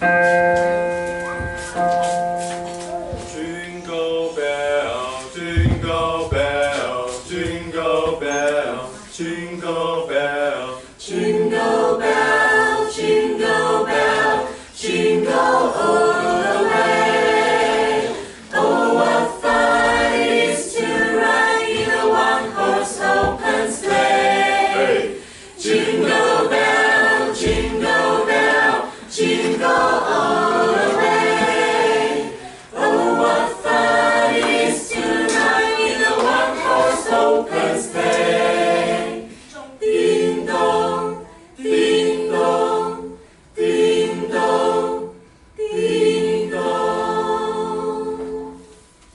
Jingle bell, jingle bell, jingle bell, jingle bell, Jingle bell, jingle bell, jingle all the way. Oh, what fun it is to ride in a one-horse open sleigh. Jingle bell, jingle bell, jingle all the way. Oh, what fun it is to ride in a one-horse open sleigh. 叮咚，叮咚，叮咚，叮咚。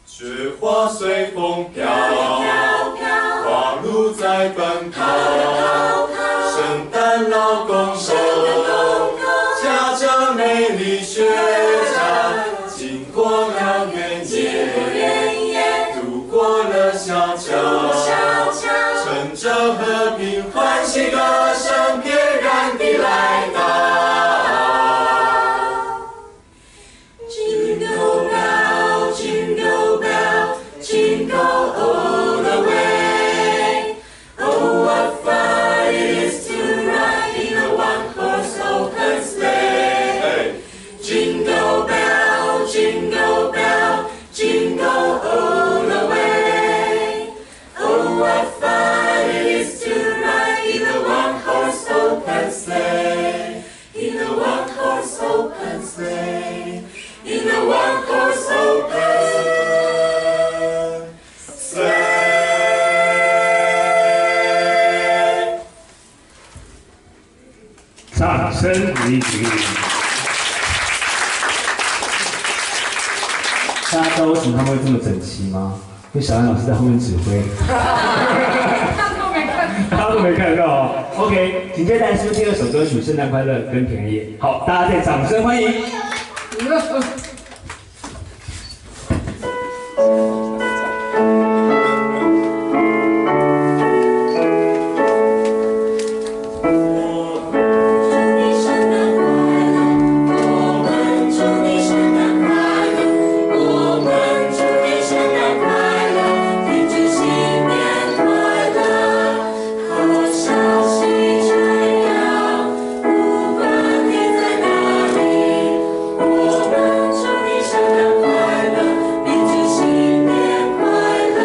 雪花随风飘，飘飘，花鹿在奔跑，跑跑，圣诞老公公圣诞公公驾着美丽雪橇，经过了原经过野，原野，渡过了小桥，小桥，乘着和平欢喜歌声，翩然地来到。 Jingle bell, jingle bell, jingle all the way. Oh, what fun it is to ride in a one-horse open sleigh. Jingle bell, jingle bell, jingle all the way. Oh, what fun it is to ride in a one-horse open sleigh. In a one-horse open sleigh. In a one-horse open sleigh. 掌声鼓励鼓励。大家知道为什么他们会这么整齐吗？因为小安老师在后面指挥。他都没看大家都没看到哦。OK，紧接着来是第二首歌曲《圣诞快乐》跟平安夜。好，大家再掌声欢迎。祝你圣诞快乐，我们祝你圣诞快乐，我们祝你圣诞快乐，天主新年快乐，好消息传扬，不管你在哪里，我们祝你圣诞快乐，天主新年快乐。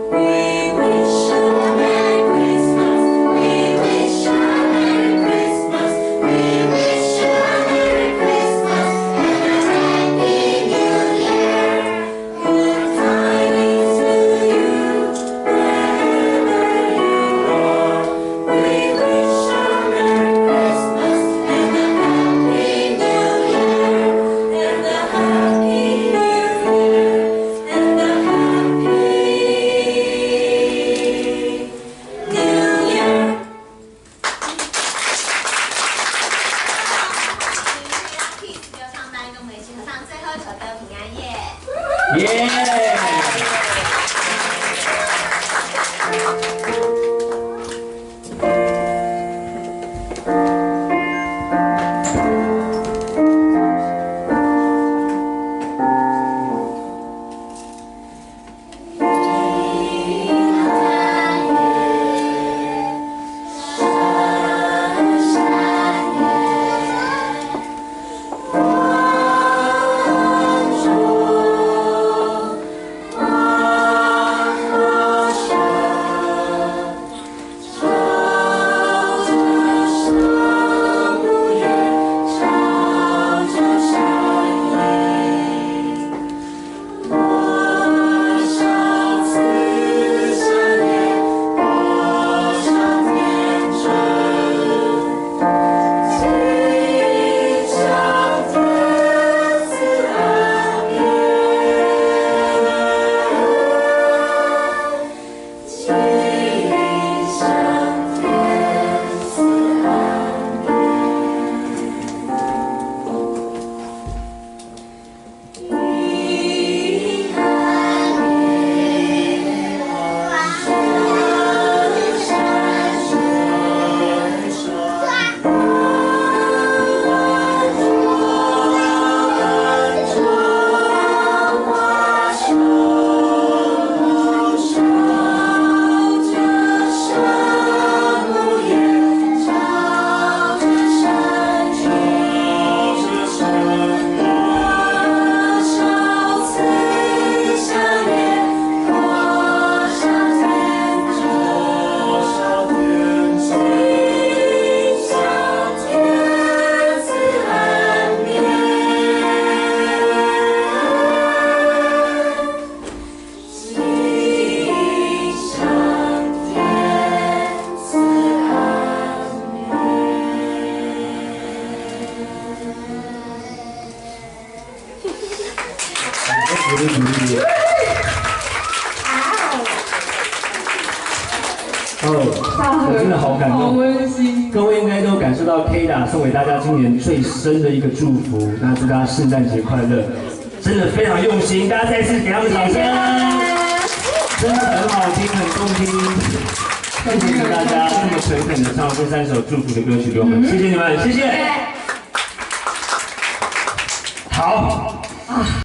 We wish you a Merry Christmas. We wish you a Merry Christmas. We wish you a Merry Christmas and a Happy New Year. Good tidings to you wherever you are. We wish you a Merry Christmas and a Happy New Year. And a Happy New Year. And a Happy New Year. Kiss 就唱单，跟我们一起合唱最后一首歌《平安夜》。耶！平安夜，圣善夜，万众欢歌声，朝着圣母也，朝着圣婴。多少慈祥也，多少天真，尽享天赐恩典，尽享天赐恩典。平安夜，圣善夜，万众哦，我真的好感好動。溫馨。各位應該都感受到 Kda 送給大家今年最深的一個祝福，那祝大家聖誕節快樂，真的非常用心，大家再次給他們掌聲，真的很好聽，很動聽，謝謝大家這麼誠懇的唱這三首祝福的歌曲給我們，謝謝你們，謝謝。好。